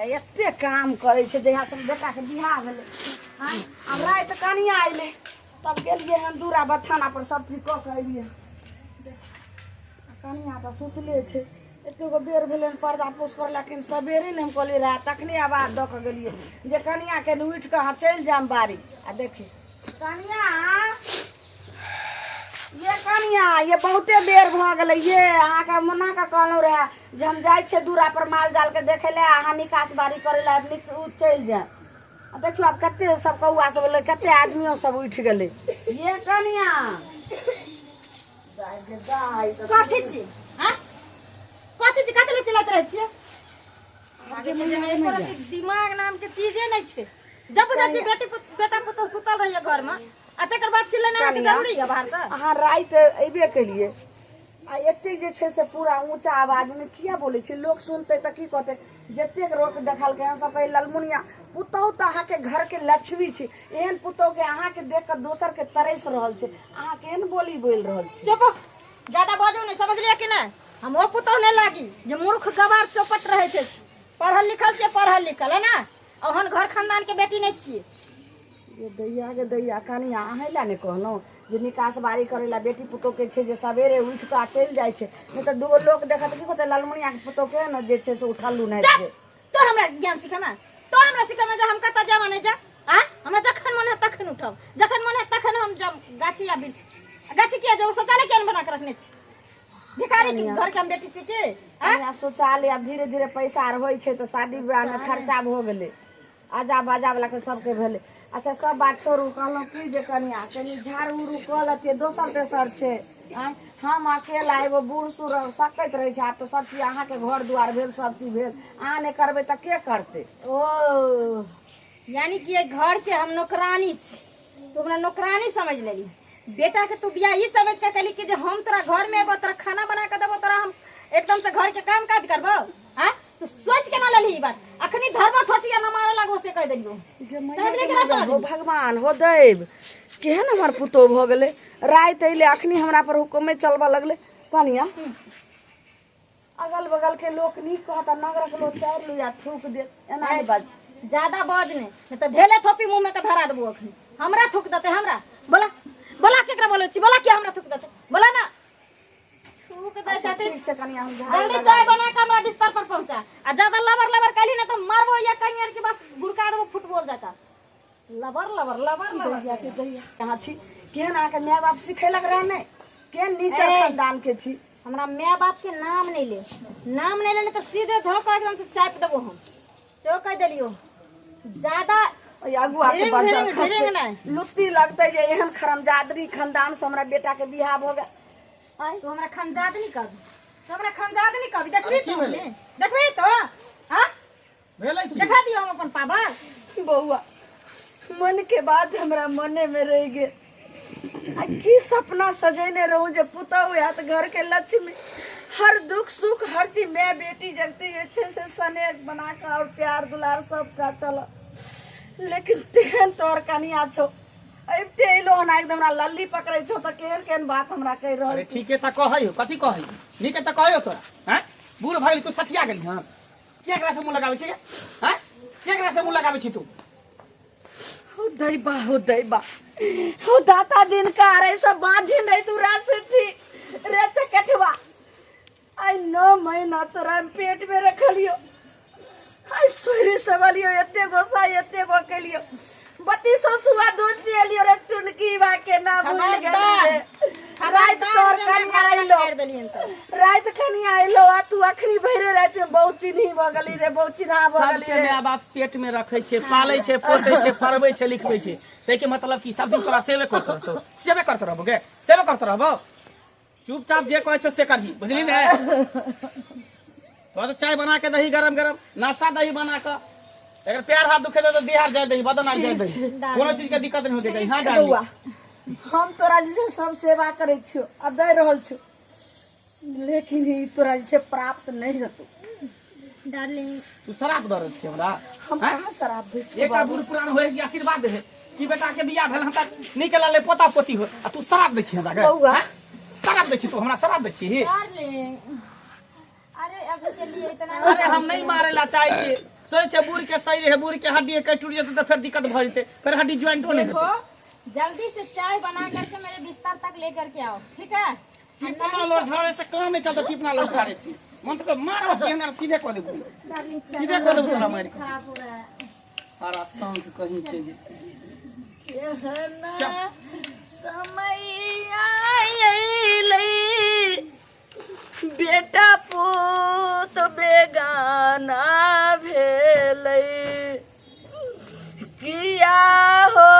एते काम करै छै जहिया से बेटाके बियाह भेलै। आँय, आब राति कनिया अयलै तब गेलियै हन दूरा बथाना पर सब चीज कऽ के अयलियै। कनिया तऽ सुतले छै, एते गो बेर भेलै हन पर्दा पोस करै लेकिन सवेरे ने हम कहलियै रहए, तखने आवाज दऽ कऽ गेलियै जे कनियाके उठि कऽ अहाँ चलि जायब बाड़ी। आ देखी कनिया, ये कनिया, ये बहुते बेर भऽ गेलै। ये अहाँके मना कऽ कहलहुँ रहए जे हम जाइ छियै दूरा पर माल जालके देखै लए, अहाँ निकास बाड़ी करै लए निक चलि जायब। आ देखियौ आब कते सब कौआ सब एलै, कते आदमियो सब उठि गेलै। ये कनिया, कथी छी? हाँ, कथी छी? कथी लए चिल्लाइत रहै छियै? एको रत्ती दिमाग नाम के चीजे नहीं छै। जब बुझै छियै बेटी बेटा पुतोह सुतल रहिए घर में आ तकर बाद चिल्लेनाइ अहाँके जरूरी है बाहर से? अहाँ राति अयबे केलियै आ एतेक जे छै से पूरा ऊँचा आवाजमे किया बोलै छियै? लोक सुनतै तऽ की कहतै? जतेक रोक देखलकै हन सब कहै ललमुनिया पुतहु तऽ अहाँके घरके लक्ष्मी छी। एहन पुतहुके अहाँके देख कऽ दोसरके तरसि रहल छै, अहाँ केहन बोली बोलि रहल छी? चुप, ज्यादा बाजू नहि, समझलियै कि नहि? हम ओ पुतहु नहि लागी जे मूर्ख गवार चौपट रहै छै। पढ़ल लिखल छियै, पढ़ल लिखल है ना, ओहन घर खानदान के बेटी नहि छियै। ये दैया गे दैया, कनिया अहीं लए ने कहलहुँ जे निकास बारी करै लए बेटी पुतोहके छै जे सवेरे उठि कऽ आ चलि जाइ छै, नहि तऽ दूगो लोक देखत की कहतै? ललमुनियाके पुतोहके ने जे छै से उठल नहि छै। तो हमरा ज्ञान सिखेमे? तो हमरा सिखेमे जे हम कतऽ जाब नहि जाब? आ हमरा जखन मन हैत तखन उठब, जखन मन हैत तखन हम जाब गाछी या वृक्ष। गाछी किया जाब? शौचालय किया नहि बना कऽ रखने छी? भिखारी के घर के हम बेटी छी की? कनिया शौचालय आब धीरे धीरे पैसा आर होइ छै तऽ शादी विवाहमे खर्चा भऽ गेलै, आजा बाजा वाला के सबके भेलै। अच्छा सब बात छोड़ू, कहलहुँ की जे कनिया कनि झाड़ू उड़ू कऽ लेतियै, दोसर तेसर छै। आँय, हम अकेला एगो बूढ़ सूढ़ सकैत रहै छै। आब तऽ सब चीज अहाँके घर दुआर भेल, सब चीज भेल, अहाँ नहि करबै तऽ के करतै? ओ यानी कि एहि घर के हम नौकरानी छी, तू हमरा नौकरानी समझ लेली। बेटा के तू बियाह ई समझ के कैली कि जे हम तोरा घर में एबो, तोरा खाना बना के देबो, तोरा हम एकदम से घर के काम काज करबो? आँ, तू सोच के ना लेली ई बात। अखनी धर्म छोटिया न मारे लागो से कह देलियो। समझली कि ना समझली? हो भगवान, हो दैव, केहन हमर पुतोह भऽ गेलै। राति अयलै अखनी हमरा पर हुकुमे चलबऽ लगलै। कनिया, अगल बगल के लोक नीक कहत आ नगरक लोक चारि लुया थूक देत, एना नहि बाज। ज्यादा बाज नहीं, नहीं तो धेले थोपी मुंह में के धरा देबो। अखनी हमरा थूक देते? हमरा बोला, बोला, केकरा बोलै छी? बोला, के हमरा थूक देते? बोला ना, थूक दे। अच्छा छथि। ठीक छै कनिया, हम झाड़ू जल्दी लगा चाय बना के हमरा बिस्तर पर पहुंचा आ ज्यादा लबर लबर कहली ना तो मारबो या कहीं आर के बस गुड़का देबो फुटबॉल जका। लबर लबर लबर लबर। दैया के दैया, कहाँ छी? केहन अहाँके माय बाप सिखेलक रहे नहि? केहन नीचर ए। खानदान के छी? हमरा माय बाप के नाम नहीं ले, नाम नहीं ले तो सीधे धोखा एकदम से चाप देबो हम। तो कह देलियो ज्यादा ओहि अगुआ के ढेरिंग, बच्चा ढेरिंग, खसतै। ढेरिंग नहि। लुत्ती लगतै जे एहन खरमजादरी खानदान से हमरा बेटा के बियाह भऽ गेल। आँय, तू हमरा खनजादनी कहबी? तू हमरा खनजादनी कहबी? देखबी अरे की तो भेलै? ने? देखबी तो? हाँ, भेलै की? देखा दियो हम अपन पावर। बौआ, मन के बात हमरा मने में रह गेल। आ की सपना सजेने रहूं जे पुतहु हैत घर के लक्ष्मी, हर दुख सुख हर चीज माय बेटी जगती जे छै से स्नेह बना कऽ और प्यार दुलार सबका चल, लेकिन तेहन तोहर कनिया छौ, अबिते अयलो हन एकदम हमरा लल्ली पकड़ै छौ तऽ केहन केहन बात हमरा कहि रहल। अरे ठीके तऽ कहै हो, कथी कहै? नीके तऽ कहै हो तोरा। हैं, बूढ़ भऽ गेली तू, सठिया गेली हँ, केकरा से मुँह लगाबै छी हैं? केकरा से मुँह लगाबै छी तू? हो दैबा, हो दैबा, हो दाता दिन का रे सब बाझिन रही तू राजठी रे चकठवा। आई 9 महीना तोरा हम पेट में रखलियो, आई सोहरी सबलियो, एते गोसा एते गो केलियो, 32 सुआ दूध पियलियो रे चुनकी बा के ना भूल गेली रे। राति तोर कनिया आइलो, राति कनिया आइलो आ तू अखनी भरे राति में बहुत चिन्ही भऽ गेली रे, बहुत चिन्हा भऽ गेली सबके रे। माय बाप पेट में रखे छै, पालै छै, पोसै छै, पढ़बै छै, लिखबै छै, ताहिके मतलब कि सब दिन तोरा सेवे करत रहतौ? सेवे करत रहबो गे? सेवे करत रहबो? चुपचाप जे कहै छौ से करही, बुझली ने? तोरा तऽ चाय बना के दही, गरम गरम नाश्ता दही बना के। अगर पैर हाथ दुखे तऽ बिहार जाय दही, बदन आर जाय दही, कोनो चीज के दिक्कत नहीं होते। हां ठीक छै बौआ, हम तोरा जे छै सब सेवा करै छियौ आ दै रहल छियौ, लेकिन ई तोरा जे छै प्राप्त नहि हेतौ। डार्लिंग, तू शराब दऽ रहल छी हमरा? हम कहाँ शराब दै छियौ? एकटा बूढ़ पुरान होय कि आशीर्वाद दे कि बेटा के बियाह भेल, हम तऽ नीक लागलै, पोता पोती हो, आ तू शराब दै छी हमरा गे? बौआ। हैं? शराब दै छी तू हमरा? शराब दै छी? डार्लिंग, अरे अभी के लिए इतना। अरे हम नहीं मारे ला चाहे छी, सोचै छै बूढ़ के सही रहे, बूढ़ के हड्डी के टूट जेतै तऽ फेर दिक्कत भऽ जेतै, फेर हड्डी ज्वाइंटो नहि देखो हेतै। जल्दी से चाय बना करके मेरे बिस्तर तक लेकर के आओ, ठीक है? टिपना लो झाड़े से काम नहीं चलता, टिपना लो झाड़े से मन तो मारो केहन सीधे कऽ देबू, सीधे कऽ देबू तोरा मारि कऽ। खराब हो रहा है। सारा सांख कहीं चलि जेतै। केहन चल। समय अयलै, बेटा पूत बेगाना भेलै, किया हो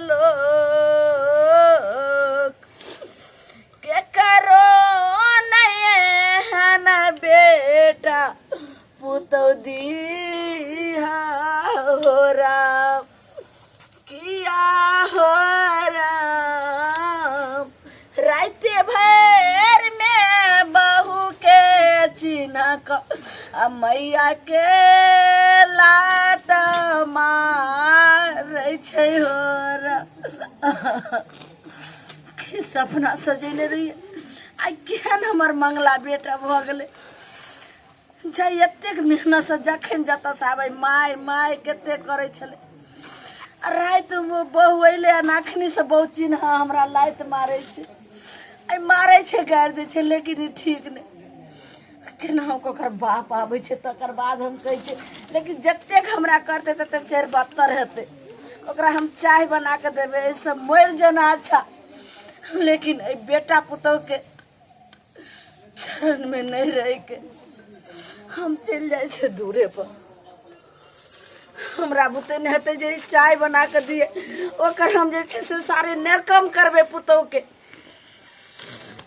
लोक केकरो नहि एहन बेटा पुतौ दीहा हो राम, किया हो राम। राति भरि मे बहू के चिन्ह आ मैया के लात मारै छै हो राम। की सपना सजेने रहियै, आइ केहन हमर मंगला बेटा भऽ गेलै। जे एतेक मेहनतसँ जखन जतऽसँ आबै माय माय कते करै छलै, आ रातिमे बहु अयलै आ नाखनीसँ बहु चिन्ह हमरा लात मारै छै, आइ मारै छै गारि दै छै, लेकिन ई ठीक नहि। केना ओकर बाप आबै छै तकर बाद हम कहै छियै, लेकिन जतेक हमरा करतै ततेक चारि बत्तर हेतै। ओकरा हम चाय बना कऽ देबै, एहिसँ मरि जेना अच्छा, लेकिन एहि बेटा पुतहुके चरणमे नहि रहिके हम चलि जाइ छियै दूरे पर। हमरा बुते नहि हेतै जे ई चाय बना कऽ दिए, ओकर हम जे छै से सारे नरकम करबै पुतहुके।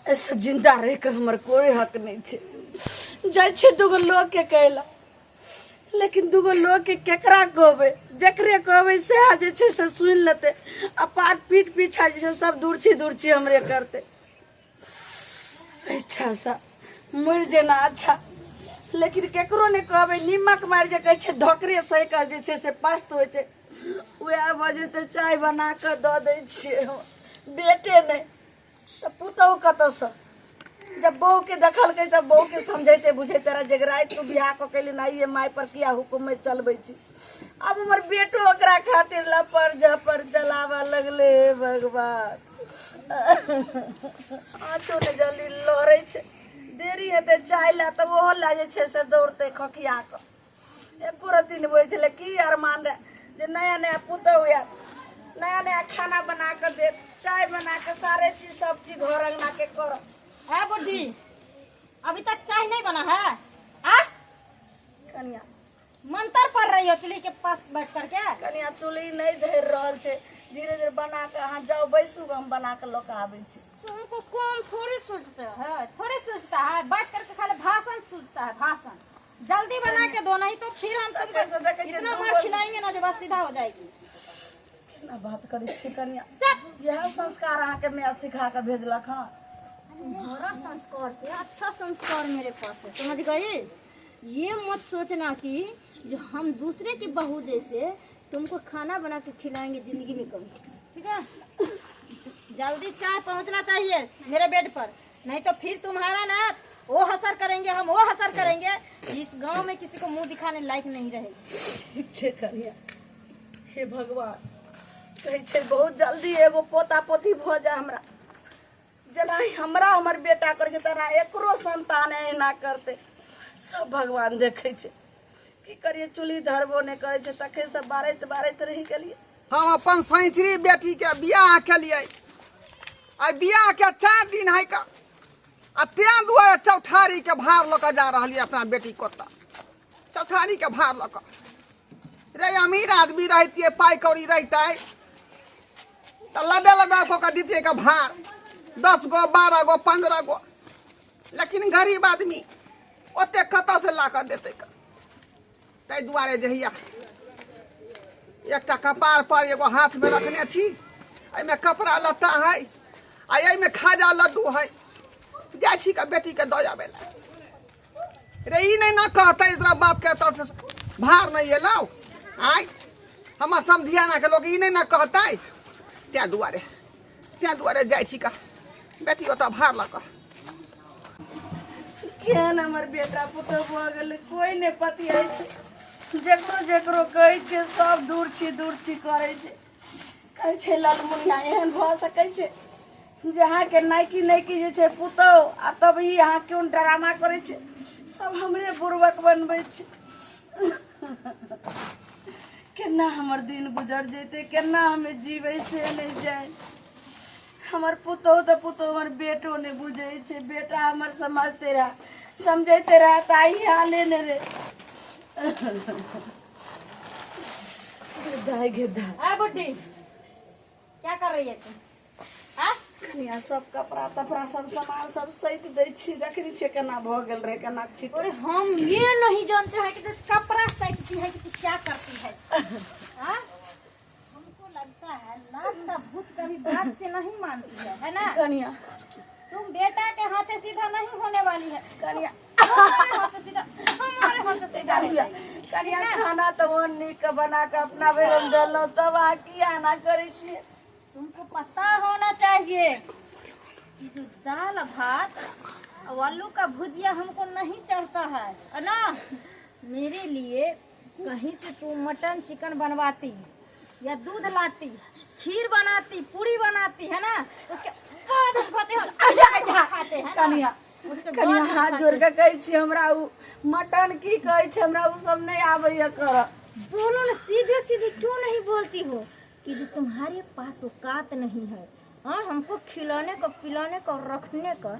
एहिसँ जिन्दा रहिके हमर कोइ हक नहि छै। जाइ छियै दूगो लोकके कहै लए, लेकिन दूगो लोकके केकरा कहबै, जकरे कहबै सएह जे छै से सुनि लेतै, आ पाट पीठ पीछा जे छै सब दूर छी दूर छी हमरे करतै। अच्छा सा मरि जेना अच्छा, लेकिन केकरो नहि कहबै। नीमक मारि जे कहै छै धोकरे सहि कऽ जे छै से पस्त होइ छै, उएह भऽ जेतै। चाय बना कऽ दऽ दै छियै हम, बेटे नहि तऽ पुतहु कतऽसँ। जब बहूके देखलकै तऽ बहूके समझैते बुझैते रहै जे राति तू बियाह कऽ के एली माय पर किया हुकुम चलबै छी। आब हमर बेटो ओकरा खातिर लपर झपर चलाबऽ लगलै। हे भगवान, आँचो नहि जल्दी लड़ै छै, देरी हेतै चाय लए तऽ ओहो लए जे छै से दौड़तै खखिया कऽ। एको रत्ती नहि बोलै छलै। की अरमान रहए जे नया नया पुतहु आयत, नया नया खाना बना कऽ देत, चाय बना कऽ सारे चीज सब चीज घर अङ्गनाके करब। है बुढ़ी, अभी तक चाय नहीं बना है? आ कनिया मंत्र पढ़ रही हो चूल्हे के पास बैठ करके? कनिया चूल्ही नहीं धरि रहल छै, धीरे धीरे बना कऽ अहाँ जाउ बैसू, हम बना कऽ लऽ कऽ आबै छी। तुमको कौन थोड़ी सोचते है, थोड़ी सोचता है, बैठ करके खाली भाषण सोचता है, भाषण। जल्दी बना के दो, नहीं तो फिर हम तब कैसे तुमको देखै छियै इतना दू मार गो- खिलाएंगे ना जो बात सीधा हो जाएगी। केना बात करै छी कनिया, इएह संस्कार अहाँके माय सिखा कऽ भेजलक हँ? तुम्हारा संस्कार से अच्छा संस्कार मेरे पास है, समझ गई? ये मत सोचना कि जो हम दूसरे की बहू जैसे तुमको खाना बना के खिलाएंगे जिंदगी में कभी, ठीक है? जल्दी चाय पहुंचना चाहिए मेरे बेड पर, नहीं तो फिर तुम्हारा ना वो हसर करेंगे, हम वो हसर करेंगे, इस गांव में किसी को मुंह दिखाने लायक नहीं रहेगी। ठीक छै कनिया। हे भगवान, कहै छै बहुत जल्दी एगो पोता पोती भऽ जाय हमरा, जेना हमरा हमर बेटा करै छै तेना एकरो संतान एहिना करतै। सब भगवान देखै छै। की करियै, चूल्ही धरबो नहि करै छै, तखन से बारैत बारैत रहि गेलियै। हम अपन सैंचरी बेटी के बियाह केलियै, आ बियाह के 4 दिन है का, आ तें दुआरे चौठारी के भार लऽ कऽ जा रहलियै अपना बेटी को। तऽ चौठारी के भार लऽ कऽ रे, अमीर आदमी रहितियै, पाइ कौड़ी रहितै तऽ लदे लदा कऽ के दितियै के भार, 10 गो 12 गो 15 गो, लेकिन गरीब आदमी ओते कतऽसँ ला कऽ देतै? ताहि दुआरे जे हैया एकटा कपार पर एगो हाथमे रखने छी, एहिमे कपड़ा लत्ता है आ एहिमे खाजा लड्डू है, जाइ छी के बेटीके दऽ आबै लए। रे ई नहि ने कहतै तोरा बापके एतऽ से भार नहि एलौ। आँय, हमर समधियानाके लोक ई नहि ने कहतै। तें दुआरे जाइ छी का बेटी ओतऽ भार लऽ कऽ। केहन हमर बेटा पुतहु भऽ गेलै, कोइ नहि पतियाइ छै। जकरो जकरो कहै छियै सब दूर छी करै छै। कहै छै ललमुनिया एहन भऽ सकै छै जे अहाँके नाइकी नाइकी जे छै पुतहु आ तब ई अहाँ कोन ड्रामा करै छै, सब हमरे बुड़बक बनबै छै। केना हमर दिन गुजर जेतै, केना हमे जीबै से नहि जानि। हमर पुतहु तऽ पुतहु, हमर बेटो नहि बुझै छै। बेटा हमर समझते रह समझैते रह तऽ आइ हाले नहि रे। दाय गे दाय। आ बुड्ढी, क्या कर रही है तू? हाँ? कनिया सब कपड़ा तपड़ा सब सामान सब सैत दै छी, देखै छियै केना भऽ गेल रहै, केना छिट। अरे हम ये नहीं जानते हैं कि तू कपड़ा सैतती है कि तू क्या करती है। हाँ? हमको लगता है लात का भूत कभी बात से नहीं मानती है, है ना? कनिया तुम बेटा के हाथे सीधा नहीं होने वाली है। कनिया हमारे हाथ से सीधा, हमारे हाथ से सीधा हो कनिया जाएगी। कनिया खाना तऽ ओहन नीक के बना कऽ अपना भरि हम देलहुँ, तब अहाँ किया एना करै छियै? तुमको पता होना चाहिए कि जो दाल भात और आलू का भुजिया हमको नहीं चढ़ता है, है ना? मेरे लिए कहीं से तू मटन चिकन बनवाती या दूध लाती, खीर बनाती, पूरी बनाती है ना, उसके बाद हम खाते हैं, खाते हैं ना? कनिया उसके कनिया बाद हम हाथ खाते जोड़ के कहै छी, हमरा उ मटन की कहै छै, हमरा उ सब नहि आबैया करऽ। बोलो ना, सीधे सीधे क्यों नहीं बोलती हो कि जो तुम्हारे पास औकात नहीं है, हाँ, हमको खिलाने को, पिलाने को और रखने का।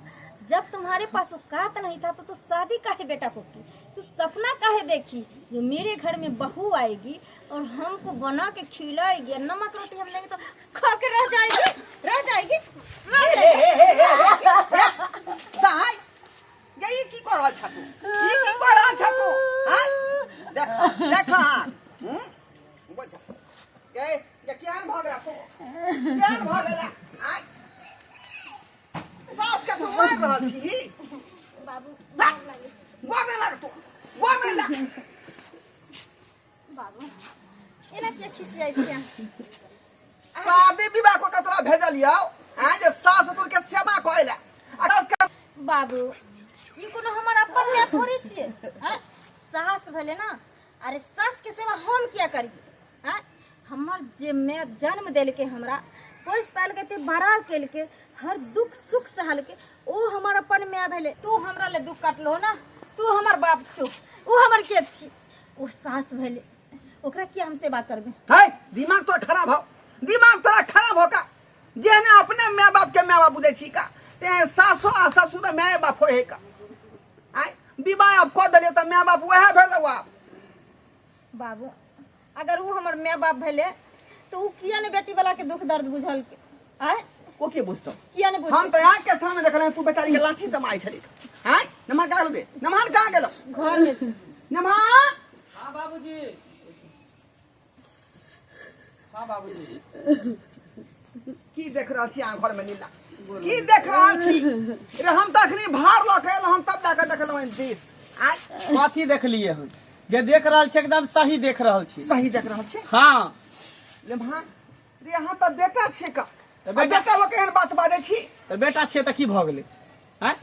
जब तुम्हारे पास औकात नहीं था तो तू शादी काहे बेटा को की? तू सपना काहे देखी जो मेरे घर में बहू आएगी और हमको बना के खिलाएगी और नमक रोटी हम लेंगे तो खा के रह जाएगी, रह जाएगी, रह जाएगी। दाइ गे, ई की कऽ रहल छ तू? ई की कऽ रहल छ तू? आँय, देख देख अहाँ। बुझ गे गे, केहन भऽ गेला तू, केहन भऽ गेला? आँय, सास के तू मारि रहल छी? बाबू, गोर नहि लाग तू, गोर नहि लाग। बाबू, एना किया खिसियाइ छियै? शादी विवाह कऽ के तोरा भेजलियौ आँय जे सास ससुर के सेवा करै लए आ सास के बाबू, ई कोनो हमर अपन माय थोड़ी छियै? आँय, सास भेलै ना। अरे सास के सेवा हम किया करियै? आँय, हमर जे माय जन्म देलकै, हमरा पोसि पालि के एते बड़ा केलकै, हर दुख सुख सहलकै, ओ हमर अपन माय भेलै। तू हमरा ले दुख काटलो ना, तू हमर बाप छौ, ओ हमर के छी? ओ सास भेलै, ओकरा किया हम सेवा करबै? है, दिमाग तोरा खराब हो, दिमाग तोरा खराब हो का? जेहने अपने माय बाप के माय बाप बुझै छी का, ते सासो आ ससुर माय बाप होय है का? आय, विवाह आब कऽ देलियै तऽ माय बाप वएह भेलौ आब। बाबू, अगर ओ हमर माय बाप भेलै तऽ ओ किया ने बेटी वाला के दुख दर्द बुझलकै? आय, ओ के बुझतौ? किया ने हम बुझतौ? तऽ आँख के सामने देखलियै तू बेचारी के लाठी से मारै छली। आय नमहर कहाँ गेलौ रे? नमहर कहाँ गेलौ? घर में छै। नमहर। हाँ बाबूजी, हाँ बाबूजी। की देख रहल छी अहाँ घर में लीला? की देख रहल छी रे? हम तऽ अखनी भार लऽ के एलहुँ, हम तब जाके देखलहुँ एहन देश। आय, कथी देखलिए हन? जे देख रहल छी एकदम सही देख रहल छी। सही देख रहल छी? हाँ। रे भान रे, अहाँ तऽ बेटा छियै का तऽ आ बेटा बेटा भऽ के एहन बात बाजै छी? तऽ बेटा छियै तऽ की भऽ गेलै? आँय,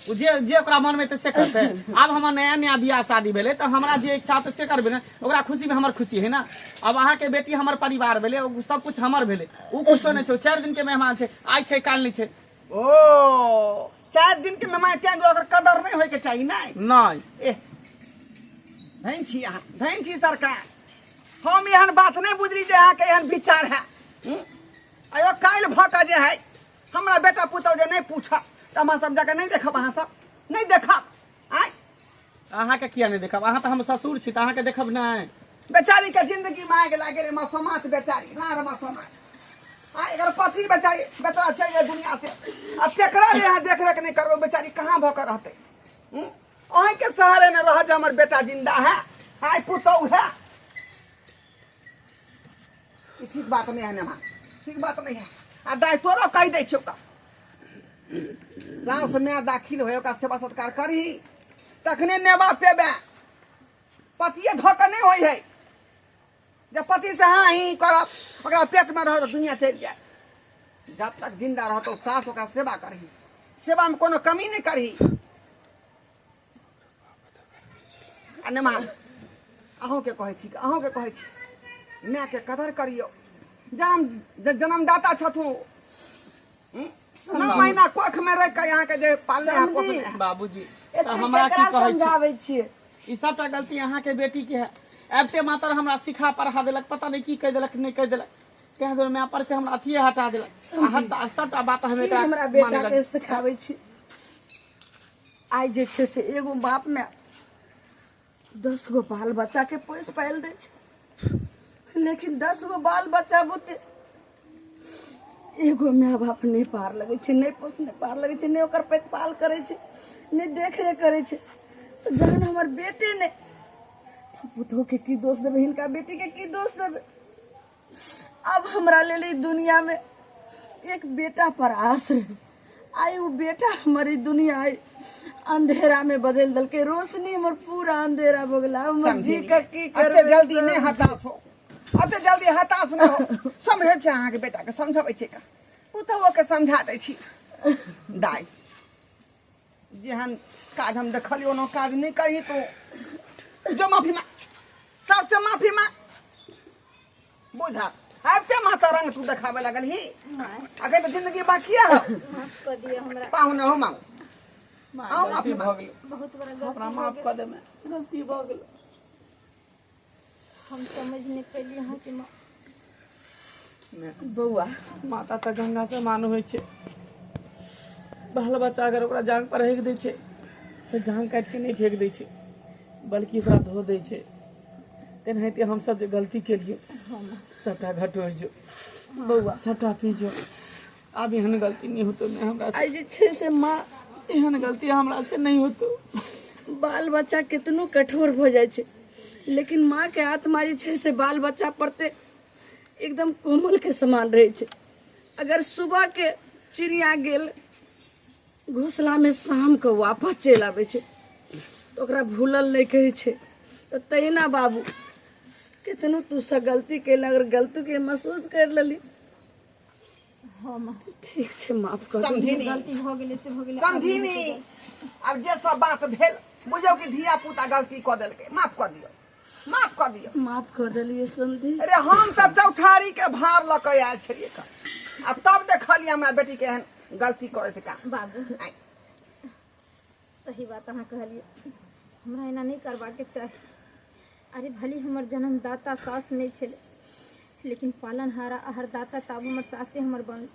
ओ जे जे ओकरा मन में एतै से करतै। आब हमर नया नया बियाह शादी भेलै तऽ हमरा जे इच्छा होतै से करबै ने। ओकरा खुशी में हमर खुशी है ना। आब अहाँके बेटी हमर परिवार भेलै, ओ सब कुछ हमर भेलै। ओ कुछो नहि छै, ओ 4 दिन के मेहमान छै, आइ छै काल्हि नहि छै। ओ 4 दिन के मेहमान, तें दुआरे ओकर कदर नहि होइके चाही? नहि नहि। एह, धन छी अहाँ, धन छी सरकार। हम एहन बात नहि बुझली जे अहाँके एहन विचार है। आयो, काल्हि भऽ कऽ जे है हमरा बेटा पुतहु जे नहि पूछब तऽ अहाँ सब जाकऽ नहि देखब, अहाँ सब नहि देखब? आँय, अहाँके किया नहि देखब? अहाँ तऽ हम ससुर छी तऽ अहाँके देखब नहि? बेचारी के जिंदगी में आगि लागि गेलै, मसोमात बेचारी, लार मसोमात। आ एकर पति बेचारी बेचारा चलि गेल दुनिया से, आ तेकरा जे अहाँ देख रेख नहि करबै, बेचारी कहाँ भऽ कऽ रहतै? अहीँके सहारे ने रहत जे हमर बेटा जिंदा है, आइ पुतहु है। ई ठीक बात नहीं है नेमा, ठीक बात नहीं है। आ दाइ तोरो कहि दै छियौ का, साउस माय दाखिल होय, ओकरा सेवा सत्कार करही तखने नेवा पेबे। पतिए धऽ कऽ नहि होइ है जब पति से हाँ ही करब, ओकरा पेट में रह दुनिया चलि जाए। जब तक जिंदा रहतो सास ओकरा सेवा करही, सेवा में कोनो कमी नहीं करही। आ नेमा अहूँके कहै छी, अहूँके कहै छी, मायके कदर करियौ। जन्म जन्मदाता छथु, 9 महीना कोख में रह के यहाँ के जे पालने है पोसने है। बाबूजी एते तऽ हमरा की केकरा कहै छी, समझाबै छियै? ई सबटा गलती अहाँ के बेटी के है। आबिते मातर हमरा सिखा पढ़ा देलक, पता नहीं की कहि देलक नहीं कहि देलक, तें दुआरे माय पर से हमरा अथिये हटा देलक। आ हटा सबटा बात हम की एकरा हमरा माने बेटा के लगलियै। सिखाबै छी? आइ जे छै से एगो बाप में 10 गो बाल बच्चा के पोसि पालि दै छै, लेकिन 10 गो बाल बच्चा बुते एगो माय बाप नहि पार लगै छै, नहि पोसने पार लगै छै, नहि ओकर प्रतिपाल करै छै, नहि देखरेख करै छै। तऽ जहन हमर बेटे नहि, तऽ पुतोहके की दोष देबै, हिनका बेटीके की दोष देबै? अब हमरा लेल ई दुनियामे एक बेटा पर आस रहे, आइ ओ बेटा हमर ई दुनिया आइ अंधेरा में बदल देलकै, रोशनी हमर पूरा अंधेरा भऽ गेल। हमर जी के की एते करबै? जल्दी नहि हताश हो, एते जल्दी हताश नहि हो। समझै छै अहाँके बेटाके, समझबै छै का पुतहुओके समझा दै छी। दाइ जेहन काज हम देखलियौ ओना काज नहि करही तू। जो माफी मांग, सबसे माफी मांग। बुझा आबिते माता रंग तू देखाबे लगल ही, अखन तऽ जिंदगी बाकी है। माफ कऽ दिअ हमरा। पाहुना हो मांगू, आओ माफी गलती भऽ मांग। गेलै, बहुत बड़ा हमरा गलती माफ कऽ दे, गलती भऽ गेलै। हम समझ नहि पेली अहाँके माँ। बौआ माता तऽ गंगा समान होइ छै। बाल बच्चा अगर ओकरा जांग पर हेक दै छै तऽ जांग काटि के नहि फेंक दै छै, बल्कि ओकरा धो दै छै। तेनाहिते हमसब जे गलती केलियै सबटा घटोरि जो बौआ, सबटा पी जो। आब एहन गलती नहि होतो ने हमरा से। आइ जे छै से माँ एहन गलती हमरा से नहि होतो। बाल बच्चा केतनो कठोर भऽ जाइ छै, लेकिन माँ के आत्मा जे छै से बाल बच्चा प्रति एकदम कोमल के समान रहै छै। अगर सुबह के चिड़िया गेल घोसला में, शाम के वापस चलि आबै छै, तऽ ओकरा भूलल नहि कहै छै। तऽ तहिना बाबू केतनो तू सब गलती केल, अगर गलती के महसूस कर लेली, ठीक छै, माफ कर। समधिनी गलती भऽ गेलै से भऽ गेलै। समधिनी, आब जे सब बात भेल बुझौ कि धिया पुता गलती कऽ देलकै, माफ कऽ दियौ, माफ कऽ दियौ। माफ कऽ देलियै समधी। अरे हम तऽ चौठारी के भार लऽ कऽ आयल छलियै का, आ तब देखलियै हमरा बेटी के एहन गलती करैत का। बाबू आँय। सही बात अहाँ कहलियै, हमरा एना नहि करबाके चाही। अरे भले हमर जन्मदाता सास नहि छलै, लेकिन पालनहार आहारदाता तऽ आब हमर सासे हमर बनल।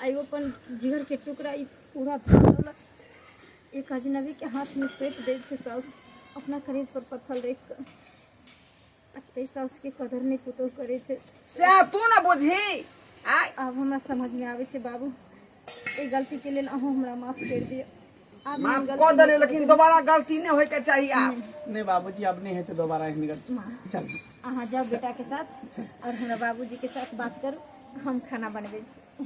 आ एगो अपन जिगरके टुकड़ा ई पूरा धन दौलत एक अजनबीके हाथमे सौंपि दै छै साउस, अपना करेज पर पत्थर राखि कऽ, आ ताहि साउसके कदर नहि पुतोहु करै छै। सएह तू ने बुझही। आय आब हमरा समझमे आबै छै बाबू, एहि गलतीके लेल अहूँ हमरा माफ करि दिअ। आब माफ एहन कऽ गलती देलियै, लेकिन दोबारा गलती नहि होइके चाही आब। नहि बाबूजी, आब नहि हेतै दोबारा एहन गलती। चल अहाँ जाउ बेटाके साथ और हमरा बाबूजीके साथ बात करू, हम खाना बनबै छी।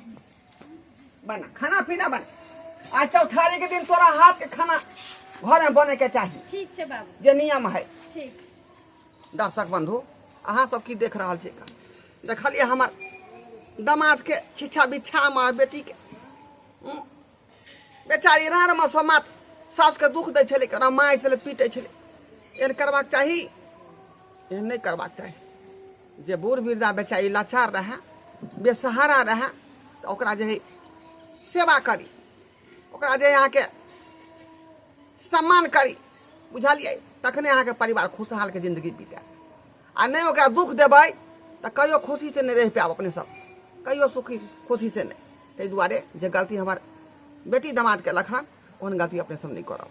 बना खाना पीना बना। आज चौठारी के दिन तोरा हाथ के खाना घर में बने के चाही। ठीक छै बाबू, जे नियम है। ठीक। दर्शक बंधु, अहाँ सब की देख रहल छी? देखलियै हमर दमाद के छिछा बिछा हमर बेटी के। बेचारी राड़ में सब मात सास के दुख दै छलै, केना मारि छलै, पीटै छलै। एहन करबाक चाही? एहन नहि करबाक चाही। जे बूढ़ वृद्धा बेचारी लाचार रहए, बेसहारा रहए, तऽ ओकरा जे है सेवा करी, ओकरा जे अहाँके सम्मान करी, बुझलियै? तखने अहाँके परिवार खुशहालके जिन्दगी बीतत। आ नहि ओकरा दुख देबै तऽ कहियो खुशीसँ नहि रहि पायब अपने सब, कहियो सुखी खुशीसँ नहि। ताहि दुआरे जे गलती हमर बेटी दमाद केलक हन, ओहन गलती अपने सब नहि करब।